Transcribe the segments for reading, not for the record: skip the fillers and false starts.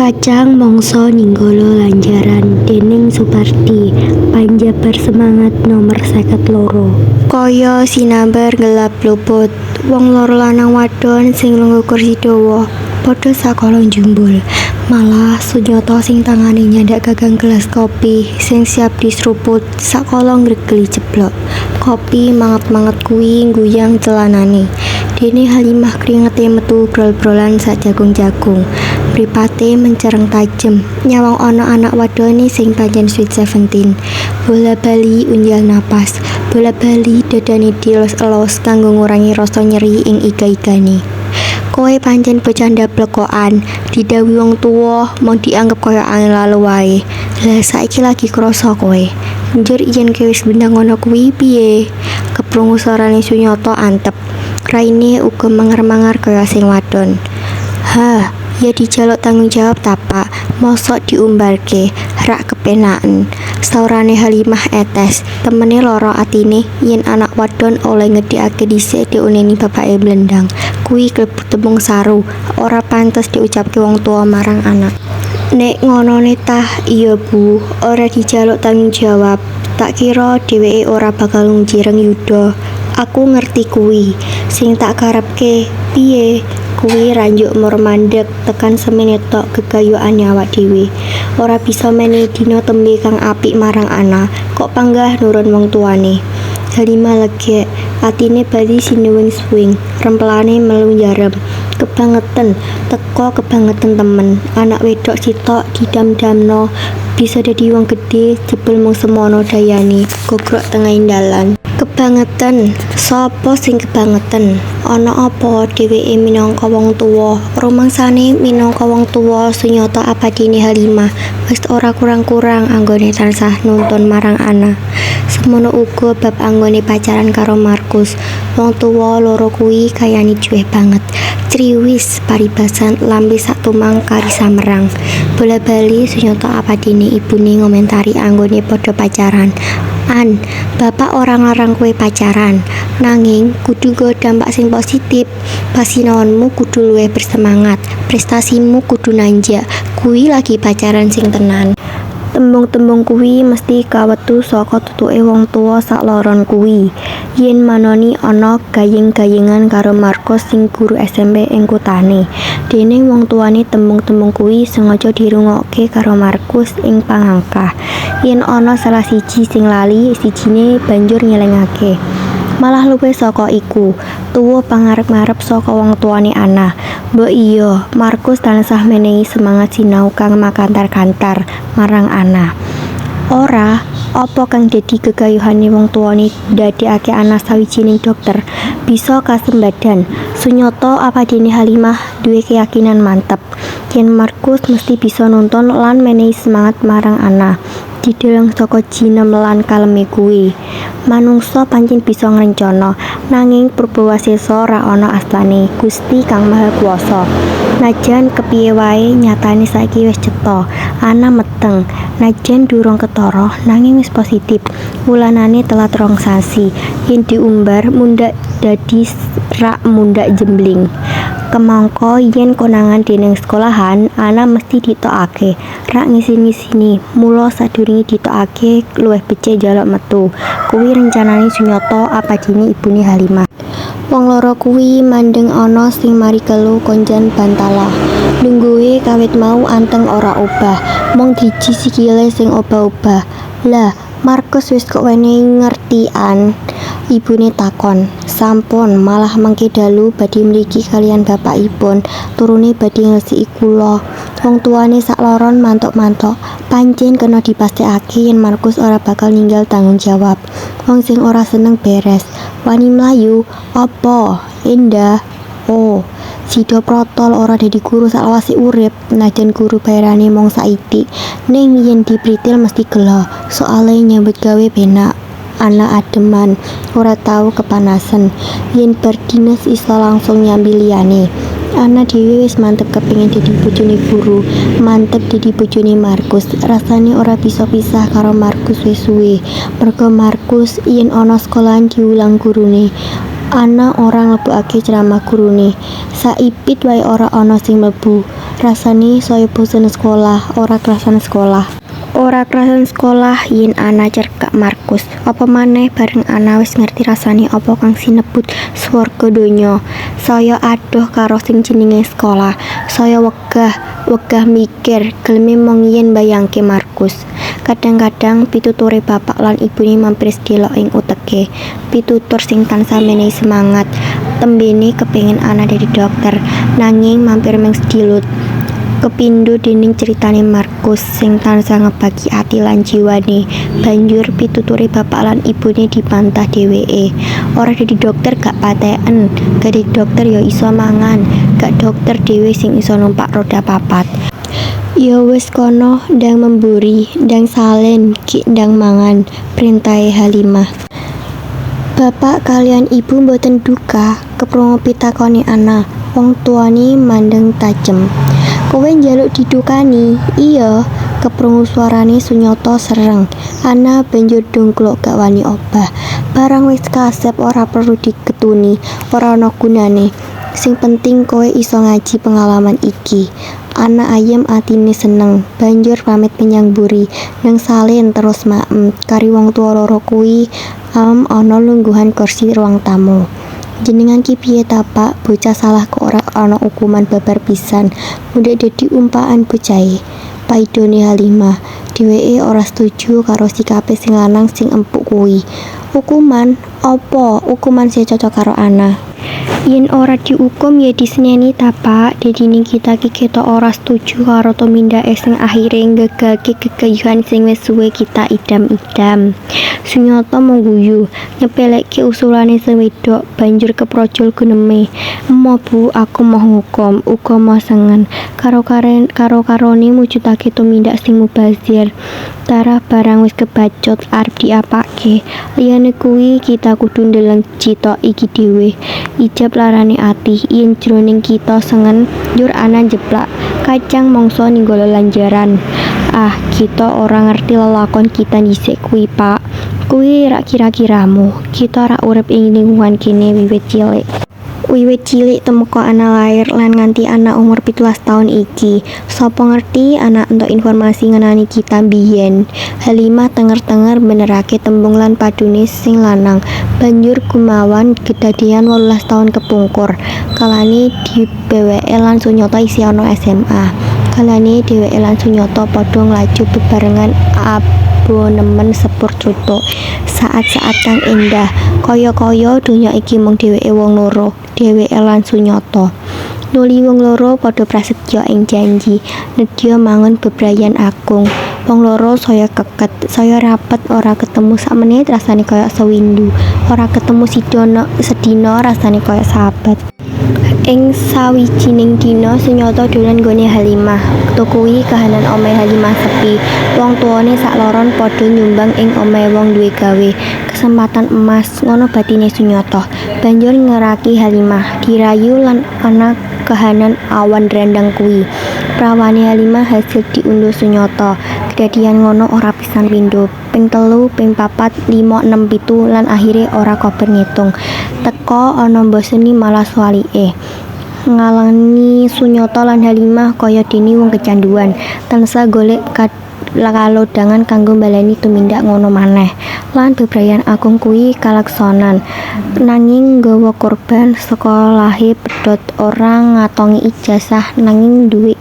Kacang mangsa ninggala lanjaran dening Supardi Panjabar Semangat Nomer 52. Kaya sinamber gelap luput, wong loro lanang wadon sing lungguh kursi dawa padha sakala njumbul. Malah Sunyata sing tangane nyandak gagang gelas kopi sing siap disruput sakala ngregeli ceblok. Kopi manget-manget kuwi ngguyang celanane. Dene Halimah kringete metu brol-brolan sak jagung-jagung. Mripate mencereng tajem nyawang ana anak wadone sing pancen sweet seventeen. Bola bali unjal napas, bola bali dadane dielus-elus kanggo ngurangi rasa nyeri ing iga-igane. Kowe pancen bocah ndablekokan, didhawuhi wong tuwa mung dianggep kaya angin lalu wae. Lah saiki lagi krasa kowe. Njur yen kowe wis ndang ngono kuwi piye? Keprungu swarane Sunyata antep. Raine uga mangar-mangar kaya sing wadon. Hah, ya dijaluk tanggung jawab ta, Pak. Mosok diumbarke, rak kepenaken. Saurane Halimah etes, temene lara atine yen anak wadon oleh ngedekake dhisik diuneni bapake mlendhang. Kuwi klebu tembung saru, ora pantes diucapke wong tuwa marang anak. Nek ngonone tah iya Bu, ora dijaluk tanggung jawab. Tak kira dheweke ora bakal ngunci reng yuda. Aku ngerti kuwi. Sing tak karepke, piye? Kuwi ra njuk mur mandheg tekan semene tok gegayuhane awak dhewe. Ora bisa menehi dina tembe kang apik marang Ana, kok panggah nurun wong tuwane. Halimah legek, atine bali sinuwing-suwing, rempelane melu njarem. Kebangeten, teka kebangeten temen. Anak wedok sitok didam-damno bisa dadi wong gedhe jebul mung semono dayane, gogrok tengahing dalan. Kebangeten, sapa sing kebangeten? Ana apa dheweke minangka wong tuwa? Rumangsane minangka wong tuwa Sunyata abadine Halimah wis ora kurang-kurang anggone tansah nuntun marang Ana. Semono uga bab anggone pacaran karo Markus. Wong tuwa loro kuwi kayane cuweh banget. Criwis paribasan lambe sak tumang kari samerang. Bola bali Sunyata abadine ibune ngomentari anggone padha pacaran. An, bapak ora nglarang kowe pacaran, nanging kudu nggawa dampak sing positif. Pasinaonmu kudu luwih bersemangat, prestasimu kudu nanjak. Kuwi lagi pacaran sing tenan. Tembung-tembung kuwi mesti kawetu saka tutuke wong tuwa sakloron kuwi. Yen manoni ana gayeng-gayengan karo Markus sing guru SMP ing kuthane. Dening wong tuwane tembung-tembung kuwi sengaja dirungokke karo Markus ing pangangkah. Yen ana salah siji sing lali, sijine banjur ngelingake. Malah luwih saka iku, tuwuh pangarep-arep saka wong tuwane Ana. Mbok iya, Markus tansah menehi semangat sinau kang makantar-kantar marang Ana. Ora, apa kang dadi gegayuhane wong tuwane ndadekake Ana sawijining dokter, bisa kasembadan. Sunyata apadene Halimah duwe keyakinan mantep yen Markus mesti bisa nuntun lan menehi semangat marang Ana. Dideleng saka jinem lan kaleme kuwi. Manungsa pancen bisa ngrencana, nanging purbawasesa ra ana astane Gusti Kang Maha Kuwasa. Najan kepiye wae nyatane saiki wis cetha, Ana meteng. Najan durung ketara nanging wis positif. Wulanane telat 2 sasi, yen diumbar mundhak dadi rak mundhak jembling. Kemangka yen konangan dening sekolahan, Ana mesti ditokake. Rak ngisin-ngisini, mula sadurunge ditokake luwih becik njaluk metu. Kuwi rencanane Sunyata apadene ibune Halimah. Wong loro kuwi mandheng ana sing mari kelu konjan bantala. Lungguhe kawit mau anteng ora obah, mung driji sikile sing obah-obah. Lah, Markus wis kok wenehi ngerti, An? Ibune takon. Sampun, malah mangke dalu badhe mriki kaliyan bapakipun, turune badhe ngresiki kula. Wong tuwane sakloron mantuk-mantuk. Pancen kena dipastekake yen Markus ora bakal ninggal tanggung jawab. Wong sing ora seneng beres, wani mlayu. Apa? Endah. Oh, sida protol ora dadi guru saklawase urip, najan guru bayarane mung saithik. Ning yen dipritil mesti gelo, soale nyambut gawe penak. Ana ademan, ora tau kepanasen. Yen bar dinas iso langsung nyambi liyane. Ana dhewe wis mantep kepengin dadi bojone guru, mantep dadi bojone Markus. Rasane ora bisa pisah karo Markus wis suwe. Merga Markus yen ana sekolahan diwulang gurune. Ana ora nglebokake ceramah gurune. Saipit wae ora ana sing mlebu. Rasane saya bosen sekolah, ora krasan sekolah. Ora krasan sekolah yen ana cerkak Markus. Apa maneh bareng ana wis ngerti rasane apa kang sinebut swarga donya. Saya adoh karo sing jenenge sekolah. Saya wegah, wegah mikir, geleme mung yen mbayangke Markus. Kadang-kadang pituture bapak lan ibune mampir sedelok ing uteke. Pitutur sing tansah menehi semangat. Tembene kepengin Ana dadi dokter, nanging mampir mung sedilut. Kepindo dening critane Markus sing tansah ngebaki ati lan jiwane. Banjur pituture bapak lan ibune dibantah dheweke. Ora dadi dokter gak patheken, gak dadi dokter ya iso mangan, gak dokter dhewe sing iso numpak roda papat. Ya wis kono ndang memburi, ndang salin, gek ndang mangan, printahe Halimah. Bapak kaliyan ibu mboten duka, keprungu pitakone Ana. Wong tuwane mandeng tajem. Kowe njaluk didukani? Iya, keprungu suarane Sunyata sereng. Ana banjur dongklok gak wani obah. Barang wis kasep ora perlu digetuni, ora ana gunane. Sing penting kowe iso ngaji pengalaman iki. Ana ayem atine seneng, banjur pamit menyang mburi, nang salin terus maem. Kari wong tuwa loro kuwi maem ana lungguhan kursi ruang tamu. Jenengan ki piye ta, Pak? Bocah salah kok ora ana ukuman babar pisan. Mundhak dadi umpakan bocahe. Paidone Halimah. Dheweke ora setuju karo sikape sing lanang sing empuk kuwi. Ukuman? Apa? Ukuman sing cocok karo Ana. Yen ora diukum ya diseneni ta, Pak. Dadine kita ki ketok ora setuju karo tumindake sing akhire nggagalke gegayuhan sing wis suwe kita idam-idam. Sunyata mung guyu, nyepeleke usulane sing wedok, banjur keprojol guneme. Emoh Bu, aku moh ngukum, uga moh sengen. Karo-karone mujudake tumindak sing mubazir. Tarah barang wis kebacut arep diapake. Liyane kuwi kita kudu ndeleng cita iki dhewe. Ijab larane ati, yen jroning kita sengen, njur Ana njeplak kacang mangsa ninggala lanjaran. Ah, kita ora ngerti lelakon kita dhisik kuwi, Pak. Kuwi rak kira-kiramu. Kita rak urip ing lingkungan kene wiwit cilik. Wiwit cilik tumeka Ana lair lan nganti Ana umur 17 taun iki. Sapa ngerti Ana entuk informasi ngenani kita mbiyen. Halimah tenger-tenger benerake tembung lan padune sing lanang. Banjur gumawan kedadean 18 taun kepungkur. Kalane dheweke lan Sunyata isih ana SMA. Kalane dheweke lan Sunyata padha nglaju bebarengan abonemen sepur truthuk. Saat-saat kang endah, kaya-kaya donya iki mung dheweke wong loro, dheweke lan Sunyata. Nuli wong loro padha prasetya ing janji, nedya mangun bebrayan agung. Wong loro saya keket, saya rapet, ora ketemu sak menit rasane kaya sewindu, ora ketemu sedina rasane kaya saabad. Ing sawijining dina Sunyata dolan nggone Halimah. Wektu kuwi kahanan omahe Halimah sepi. Wong tuwane sakloron padha nyumbang ing omahe wong duwe gawe. Kesempatan emas, ngono batine Sunyata. Banjur ngeraki Halimah, dirayu lan ana kahanan awan ndrandhang kuwi. Prawane Halimah hasil diundhuh Sunyata. Kedadian ngono ora pisan pindho, ping telu, ping papat, lima, enem, pitu, lan akhire ora kober ngitung. Teka ana mboseni malah suwalike. Ngalani Sunyata lan Halimah kaya dene wong kecanduan, tansah golek kalodhangan kanggo mbaleni tumindak ngono maneh. Lan bebrayan agung kuwi kalaksanan. Nanging nggawa korban, sekolahe pedhot, ora ngatongi ijazah nanging duwe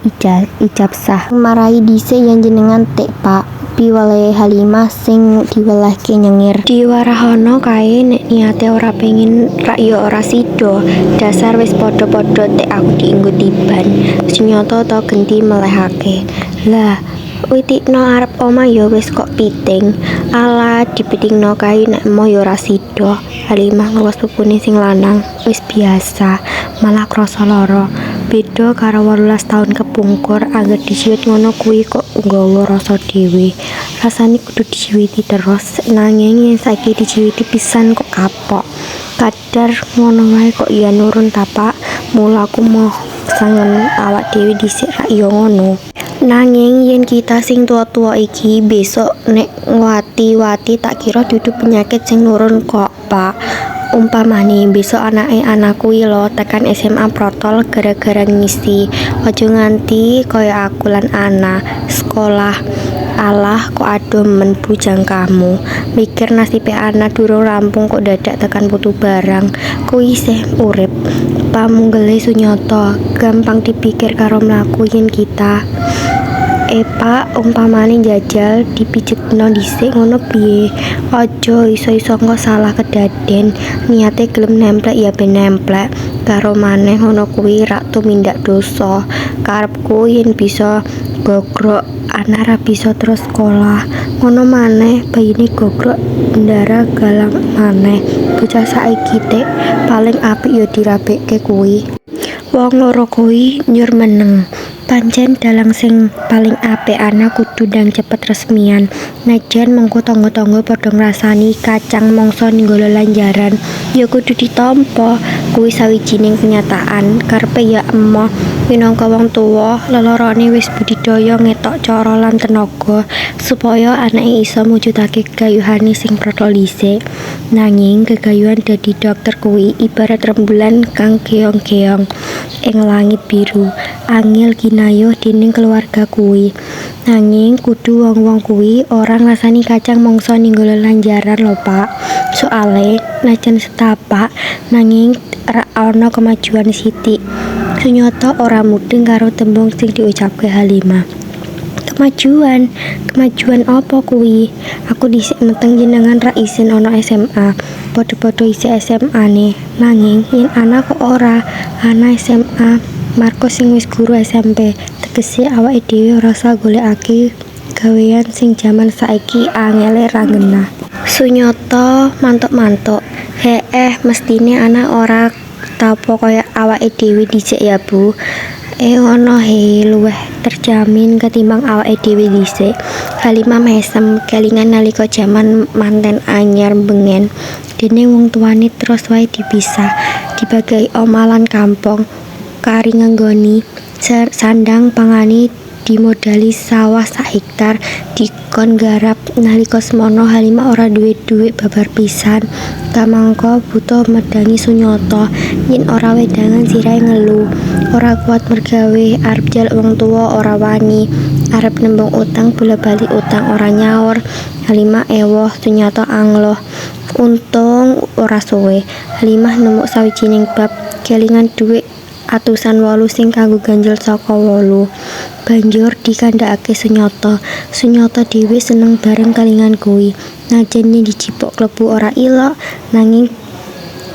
ijabsah. Marai dhisik yen jenengan tik, Pak. Piwelehe Halimah sing diwelehke nyengir. Diwarahana kae nek niate ora pengin rak ya ora sida. Dasar wis padha-padha tik aku dienggo tiban. Sunyata tau genti melehake. Lah, witikno arep omah ya wis kok piting. Alah, dipitingno kae nek emoh ya ora sida. Halimah ngluwes pupune sing lanang. Wis biasa, malah krasa lara. Beda karo 18 taun kepungkur, angger diciwit ngono kuwi kok nggawa rasa dhewe. Rasane kudu diciwiti terus, nanging yen saiki diciwiti pisan kok kapok. Kadar ngono wae kok ya nurun ta, Pak. Mula aku moh sengen awak dhewe dhisik rak ya ngono. Nanging yen kita sing tuwa-tuwa iki mbesuk nek ngwati-wati tak kira dudu penyakit sing nurun kok, Pak. Umpamane mbesuk anake Ana kuwi lho tekan SMA protol gara-gara ngisi. Aja nganti kaya aku lan Ana sekolah. Alah kok adoh men Bu jangkahmu. Mikir nasibe Ana durung rampung kok dadak tekan putu barang. Kuwi isih urip. Pamunggele Sunyata, gampang dipikir karo mlaku yen kita. Eh Pak, umpamane njajal dipijetno dhisik ngono piye? Aja iso-iso engko salah kedaden. Niate gelem nemplek ya ben nemplek. Karo maneh ngono kuwi rak tumindak dosa. Karepku yen bisa gogrok Ana ra bisa terus sekolah. Ngono maneh bayine gogrok ndara galang maneh. Bocah saiki tik paling apik ya dirabekke kuwi. Wong loro kuwi njur meneng. Pancen dalang sing paling apik Ana kudu ndang cepet resmian. Najan mengko tangga-tangga padha ngrasani kacang mangsa ninggala lanjaran, ya kudu ditampa. Kuwi sawijining kenyataan. Karepe ya emoh. Minangka wong tuwa, lelorone wis budidaya ngetok cara lan tenaga supaya anake isa mujudake gegayuhane sing protol dhisik. Nanging gegayuhan dadi dokter kuwi ibarat rembulan kang geong-geong ing langit biru, angel ginayuh dening keluarga kuwi. Nanging kudu wong-wong kuwi ora ngrasani kacang mangsa ninggala lanjaran lho, Pak. Soale najan setapak nanging rak ana kemajuan sithik. Sunyata ora mudheng karo tembung sing diucapke Halimah. Kemajuan? Kemajuan apa kuwi? Aku dhisik meteng jenengan rak isin ana SMA. Padha-padha isih SMA-ne. Nanging yen Ana kok ora. Ana SMA, Markus sing wis guru SMP. Tegese awake dhewe ora usah golekake gaweyan sing jaman saiki angele ra genah. Sunyata mantuk-mantuk. Heeh, mestine Ana ora tapa kaya awake dhewe dhisik ya, Bu. Ngono he luwih terjamin ketimbang awake dhewe dhisik. Halimah mesem kelingan nalika jaman manten anyar bengen. Dene wong tuwane terus wae dipisah, dibagi omah lan kampung. Kari ngenggoni sandang pangane dimodali sawah sak hektar dikon garap. Nalika semono Halimah ora duwe dhuwit babar pisan. Kamangka butuh medangi Sunyata. Yen ora wedangan sirahe ngelu. Ora kuat mergawe, arep njaluk wong tuwa ora wani, arep nembung utang bola-bali utang ora nyaur. Halimah ewoh, Sunyata angloh. Untung ora suwe, Halimah nemuk sawijining bab kelingan dhuwit atusan wolu sing kanggo ganjel saka wolu. Banjur dikandhakake Sunyata. Sunyata dhewe seneng bareng kelingan kuwi. Najan yen dijipuk klebu ora ilok, nanging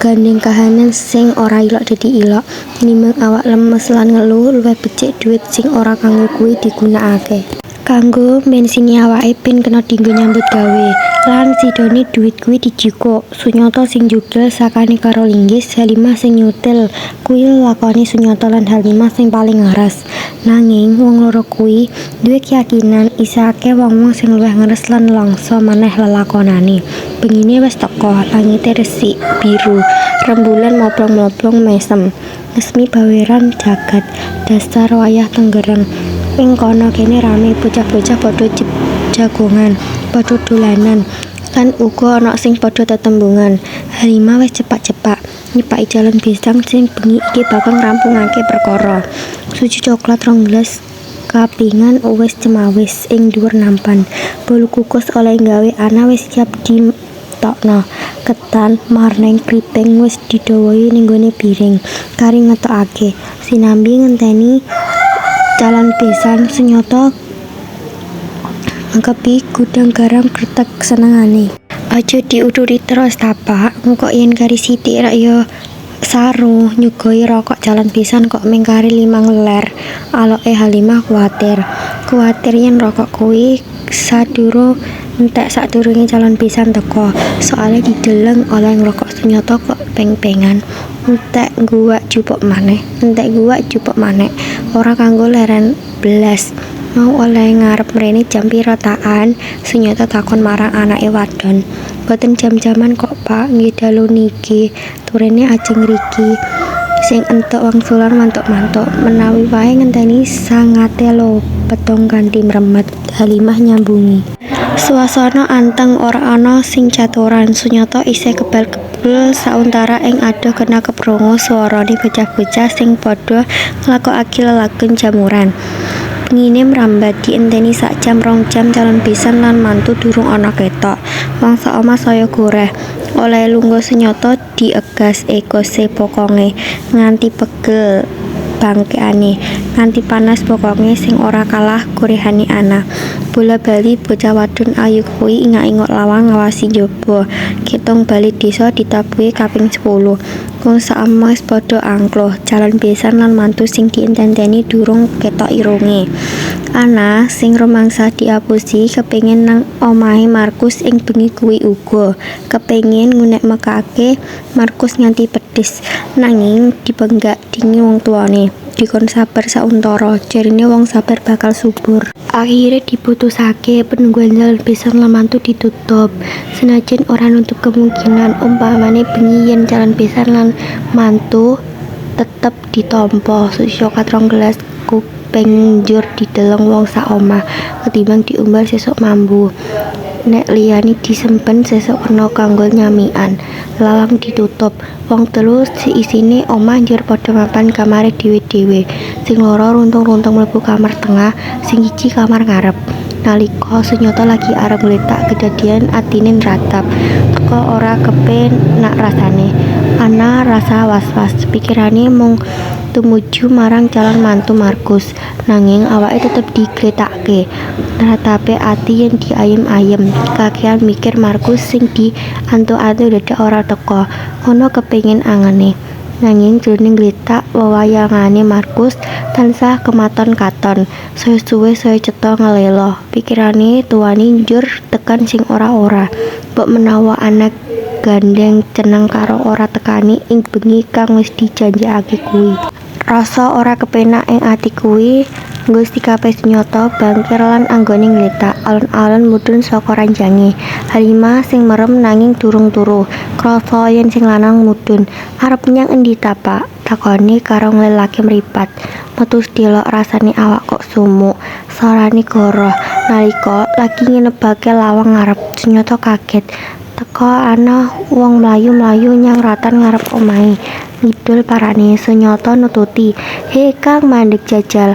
gandheng kahanan sing ora ilok dadi ilok. Tinimbang awak lemes lan ngelu, luwih becik dhuwit sing ora kanggo kuwi digunakake kanggo mbensini awake ben kena dinggo nyambut gawe. Lan sidone dhuwit kuwi dijikuk. Sunyata sing njugil sakane karo linggis, Halimah sing nyutil. Kuwi lelakone Sunyata lan Halimah sing paling ngeres. Nanging wong loro kuwi duwe keyakinan isih akeh wong-wong sing luwih ngeres lan nelangsa maneh lelakonane. Bengine wis teka, langite resik, biru, rembulan moblong-moblong mesem. Ngesmi baweran jagat, dasar wayah tenggereng. Ing kono kene rame, bocah-bocah padha jagongan, padha dolanan, lan uga ana sing padha tetembungan. Halimah wis cepak-cepak nyepaki calon besan sing bengi iki bakal ngrampungake perkara. Susu coklat rong gelas kapingan wis cemawis ing dhuwur nampan. Bolu kukus oleh gawe Ana wis siap ditokno. Ketan, marneng, kriping wis didhawuhi ning gone piring, kari ngetokake. Sinambi ngenteni calon besan, Sunyata ngangkepi gudang garam kreteg senengane. Aja diuturi terus ta, Pak. Engko yen kari sithik rak ya saru. Nyuguhi rokok calon besan kok ming kari limang ler. Aloke Halimah kuwatir. Kuwatir yen rokok kuwi sadurung entek sadurunge calon besan teka. Soale dideleng oleh ngrokok Sunyata kok peng-pengan. Entek guwak jupuk maneh, entek guwak jupuk maneh. Ora kanggo leren blas. Mau oleh ngarep mrene jam pira ta, An? Sunyata takon marang anake wadon. Boten jam-jaman kok, Pak. Nggih dalu niki. Turene ajeng ngriki. Sing entuk wangsulan mantuk-mantuk. Menawi wae ngenteni sangate lho petung kanthi mremet, Halimah nyambungi. Swasana anteng, ora ana sing caturan. Sunyata isih kebal-kebul sauntara ing adoh kena keprungu swarane bocah-bocah sing padha nglakokake lelagon jamuran. Bengine mrambat, dienteni sak jam 2 jam calon besan lan mantu durung ana ketok. Wong sak omah saya goreh. Olehe lungguh Sunyata diegas egose bokonge nganti pegel bangkekane, nganti panas bokonge sing ora kalah gorehane Ana. Bola bali bocah wadon ayu kuwi ingak-inguk lawang ngawasi njaba. Ketung bale desa ditabuhi kaping 10. Wong sak omah wis padha angkluh, calon besan lan mantu sing dienten-enteni durung ketok irunge. Ana sing rumangsa diapusi kepingin nang omahe Markus ing bengi kuwi uga, kepingin ngunekake Markus nganti pedes. Nanging dipenggak dingin wong tuwane, dikon sabar sauntara, jarene wong sabar bakal subur. Akhire diputusake penungguan calon besan lan mantu ditutup. Senajan ora nutup kemungkinan umpamane bengi yen calon besan lan mantu tetep ditampa. Susu coklat 2 gelas kuping njur dideleng wong sak omah, ketimbang diumbar sesuk mambu. Nek liyane disimpen sesuk kena kanggo nyamikan. Lawang ditutup. Wong telu seisine omah njur padha mapan kamare dhewe-dhewe. Sing loro runtung-runtung mlebu kamar tengah, sing siji kamar ngarep. Nalika Sunyata lagi arep nggletak kedadian atine nratap. Teka ora kepenak rasane. Ana rasa was-was. Pikirane mung tumuju marang calon mantu Markus. Nanging awake tetep digletake. Nratape ati yen diayem-ayem. Kakean mikir Markus sing diantu-antu dadak ora teka. Ngono kepingin angene. Nanging jroning gletak wewayangane Markus tansah kematon-katon. Saya suwe saya cetha ngelela. Pikirane tuwane njur tekan sing ora-ora. Mbok menawa Ana gandheng ceneng karo ora tekane ing bengi kang wis dijanjekake kuwi. Rasa ora kepenak ing ati kuwi nggo sikape Sunyata bangkir lan anggone nggletak alon-alon mudhun saka ranjange. Halimah sing merem nanging durung turu, krasa yen sing lanang mudhun. "Arep menyang endi ta, Pak?" takone karo nglelake mripat. "Metu sedelok rasane awak kok sumuk," saurane goroh. Nalika lagi ngenebake lawang ngarep, Sunyata kaget. Teka ana wong mlayu-mlayu nyang ratan ngarep omahe. Ngidul parane, Sunyata nututi, "He Kang, mandeg jajal."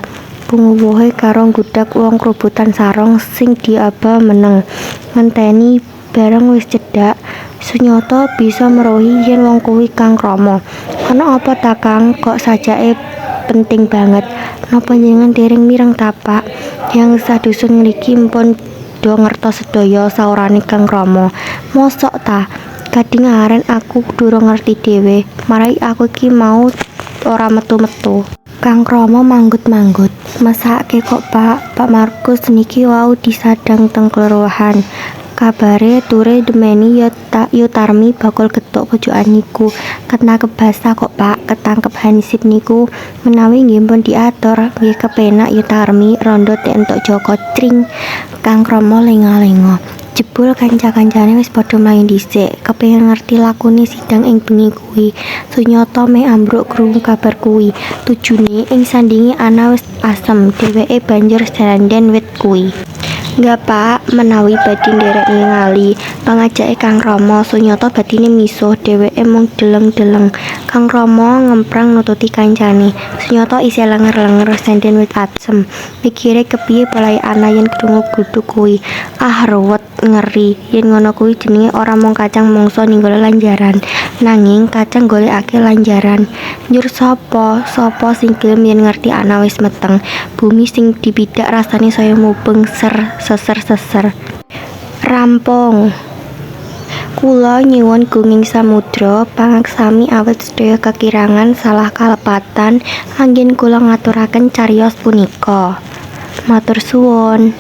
Punguwuhe karo nggudag wong krubutan sarung sing diaba meneng. Ngenteni bareng wis cedhak, Sunyata bisa meruhi yen wong kuwi Kang Rama. "Ana apa ta Kang, kok sajake penting banget? Napa njenengan dereng mireng ta Pak? Yang sadusun ngriki mpun do ngertos sedaya," saurane Kang Rama. "Mosok ta? Kadingaren aku durung ngerti dhewe. Marai aku iki mau ora metu-metu." Kang Rama manggut-manggut. "Mesake kok Pak, Pak Markus niki wau disadang teng kelurahan. Kabare ture demeni Yu Tarmi bakul gethuk pojokan niku. Ketangkep basah kok Pak, ketangkep hansip niku. Menawi nggih pun diatur, nggih kepenak Yu Tarmi rondo tek entuk jaka cring." Kang Rama lenga-lenga. Jebul kanca-kancane wis padha mlayu dhisik, kepingin ngerti lakune sidang ing bengi kuwi. Sunyata meh ambruk krungu kabar kuwi. Tujune ing sandinge Ana wis asem, dheweke banjur senden wit kuwi. "Nggah Pak, menawi badhe nderek ningali," pangajake Kang Rama. Sunyata batine misuh, dheweke mung deleng-deleng. Kang Rama ngemprang nututi kancane. Sunyata isih lenger-lenger senden wit asem. Mikire kepiye polahe Ana yen krungu gluduk kuwi. Ah ruwet, ngeri. Yen ngono kuwi jenenge ora mung kacang mangsa ninggala lanjaran, nanging kacang nggolekake lanjaran. Njur sapa sapa sing gelem yen ngerti Ana wis meteng? Bumi sing dipidak rasane saya mubeng ser seser-seser. Rampung. Kula nyuwun gunging samudra pangaksami awit sedaya kekirangan salah kalepatan anggen kula ngaturaken cariyos punika. Matur suwun.